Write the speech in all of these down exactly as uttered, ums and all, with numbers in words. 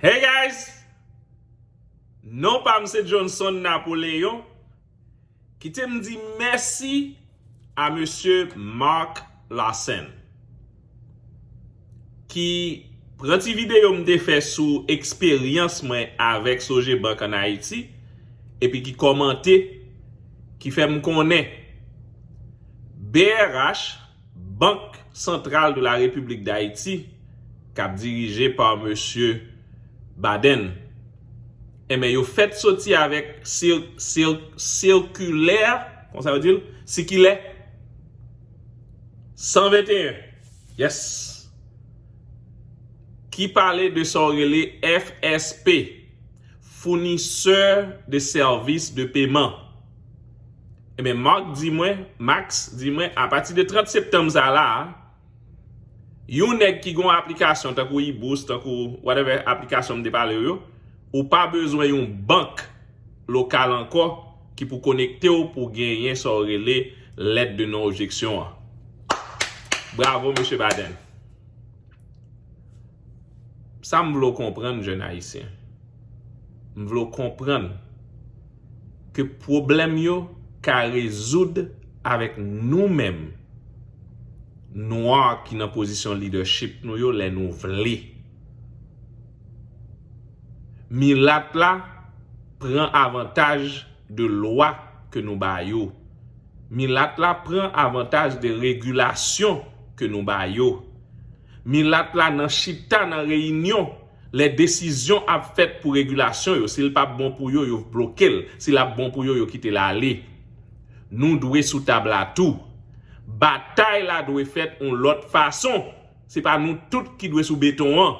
Hey guys! Non pa m se Johnson Napoléon. Kite m di mèsi a mesye Mark Larsen ki pran ti videyo m te fè sou eksperyans mwen avèk Sogebank ann Ayiti epi ki kòmante, ki fè m konnen B R H, Banque Centrale de la République d'Haïti, k ap dirije pa mesye Baden, enben yo fèt soti avèk sir, sir, sirkilè, kòman yo di l? Sikilè san venteyen. Yes. Ki pale de sa w rele F S P, Fournisseur de Services de Paiement. Enben, Mark di mwen, Max di mwen, apati de trant septanm sa la, yon nèg ki gon aplikasyon tankou Ibous, tankou whatever aplikasyon m te pale w yo, ou pa bezwen yon bank lokal ankò ki pou konekte w pou genyen sa w rele lèt de non objeksyon an. Bravo, mesye Baden. Sa m vle w konprann, jèn ayisyen. M vle w konprann ke pwoblèm yo ka rezoud avèk nou menm, nwa ki nan pozisyon lidèchip nou yo, lè nou vle. Milat la pran avantaj de lwa ke nou ba yo. Milat la pran avantaj de regilasyon ke nou ba yo. Milat la nan chita nan reyinyon, lè desizyon ap fèt pou regilasyon yo, si l p ap bon pou yo, yo bloke l, si l ap bon pou yo, yo kite l ale. Nou dwe sou tab la tou. Batay la dwe fèt yon lòt fason. Se pa nou tout ki dwe sou beton an.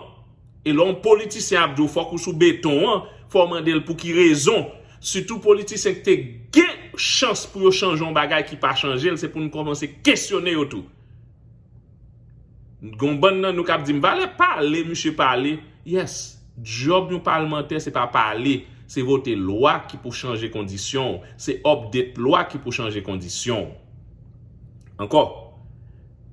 E lè yon politisyen ap di w fòk ou sou beton an, fò w mande l pou ki rezon. Sitou politisyen ki te gen chans pou yo chanje yon bagay ki pa chanje l, se pou n kòmanse kesyone yo tou. Gon bann nan nou k ap di m, "Valè pale, misye pale." Yes, djòb yon palmantè se pa pale, se vote lwa ki pou chanje kondisyon w, se update lwa ki pou chanje kondisyon w. Ankò,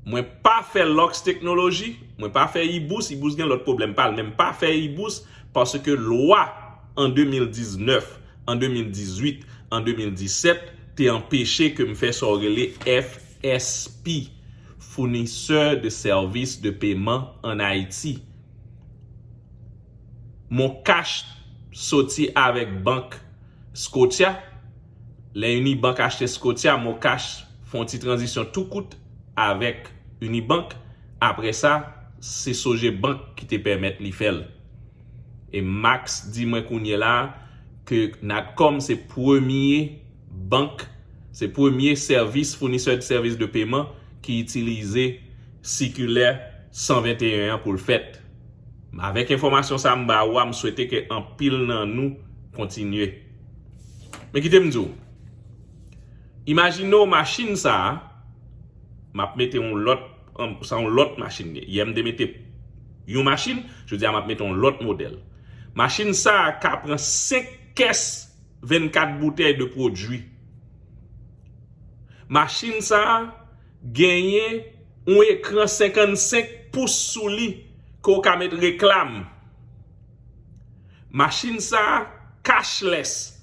mwen pa fè Lux Technology, mwen pa fè Ibous, Ibous gen lòt pwoblèm pa l, men m pa fè Ibous paske lwa an de mil diznèf, an de mil dizuit, an de mil disèt te anpeche ke m fè sa w rele F S P, Fournisseur de Services de Paiement en Haïti. Mon Cash soti avèk bank Scotia. Lè Unibank achte Scotia, Mon Cash fè yon ti tranzisyon tou kout avèk Unibank. Apre sa, se Sogebank ki te pèmèt li fè l. E Max di mwen kounye la ke Natcom se premye bank, se premye sèvis, founisè de sèvis de peman ki itilize sikilè san venteyen an pou l fèt. Avèk enfòmasyon sa a m ba ou a, m swete ke anpil nan nou kontinye. Men kite m di w, imajine w machin sa a, m ap mete yon lòt, an, sa yon lòt machin li ye. Yè m te mete yon machin, jodi a m ap mete yon lòt modèl. Machin sa a ka pran senk kès vennkat boutèy de pwodui. Machin sa a genyen yon ekran senkannsenk pous sou li ke w ka met reklam. Machin sa a cashless.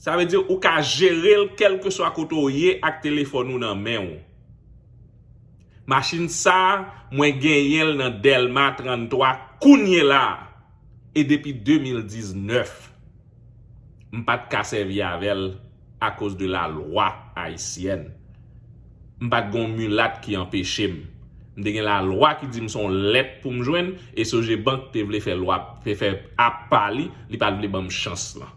Sa vle di ou ka jere l kèlkeswa kote w ye ak telefòn ou nan men w. Machin sa a, mwen genyen l nan Dèlma tranntwa kounye la a. E depi de mil diznèf, m pa t ka sèvi avè l akoz de la lwa ayisyèn. M pa t gen yon milat ki anpeche m. M te gen lalwa ki di m se yon lèt pou m jwenn, e Sogebank te vle fè lwa, fè, fè ap pa li, li pa t vle ban m chans lan.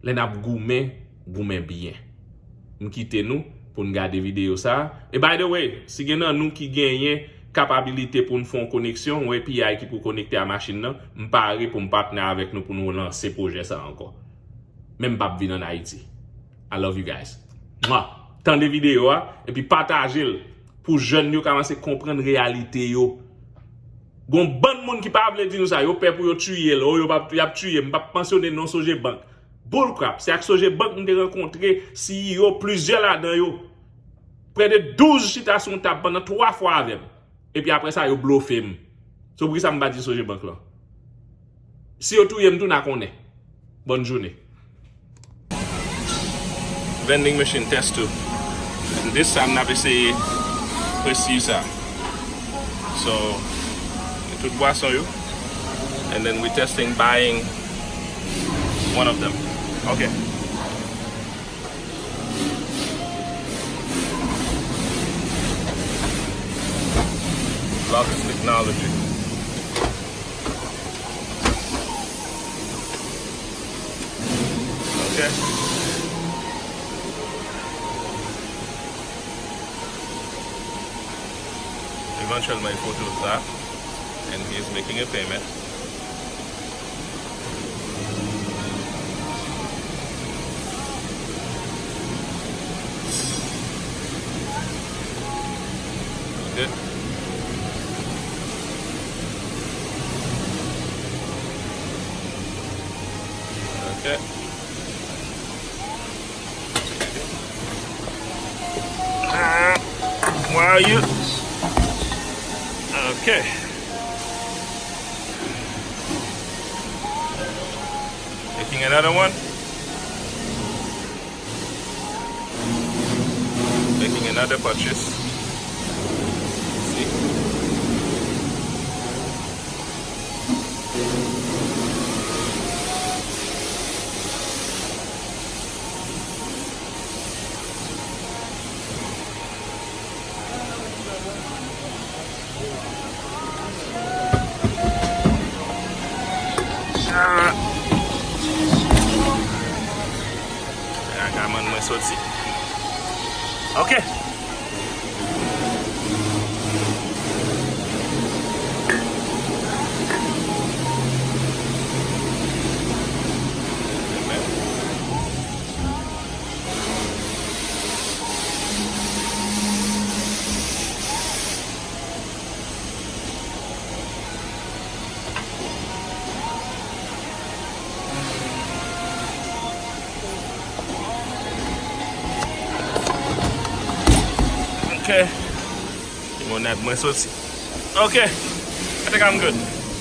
Lè n ap goumen, goumen byen. M kite nou pou n gade videyo sa a. E by the way, si gen nan nou ki genyen kapabilite pou n fè yon koneksyon, yon A P I ki pou konekte a machin nan, m pare pou m patnè avèk nou pou nou lanse pwojè sa a ankò. Men m p ap vin ann Ayiti. I love you guys. Mwa! Tande videyo a, epi pataje l pou jèn yo kòmanse konprann reyalite yo. Gon bann moun ki pa vle di nou sa, yo pè pou yo tiye l, o yo p ap, y ap tiye m, m p ap mansyone non Sogebank. Bullcrap, se ak Sogebank m te rankontre C E O plizyè ladan yo. Prè de douz chita sou yon tab pandan twa fwa avè m. Epi apre sa, yo blofe m. Se poukisa m pa di Sogebank lan. Si yo touye m tou, n a konnen. Bòn jounen. Vending machine, test tube. This time, n ap eseye presi sa. So, tout bwason yo. And then we testing buying one of them. Okay. Lux Technology. Okay. Evantuèlman, il faut tout sa. And he is making a payment. Ok. Ok. Ah, where are you? Okay. Making another one. Making another purchase. See? Ah. Ragamann mwen soti. Ok. Ok. Limonad mwen soti. Ok. I think I'm good.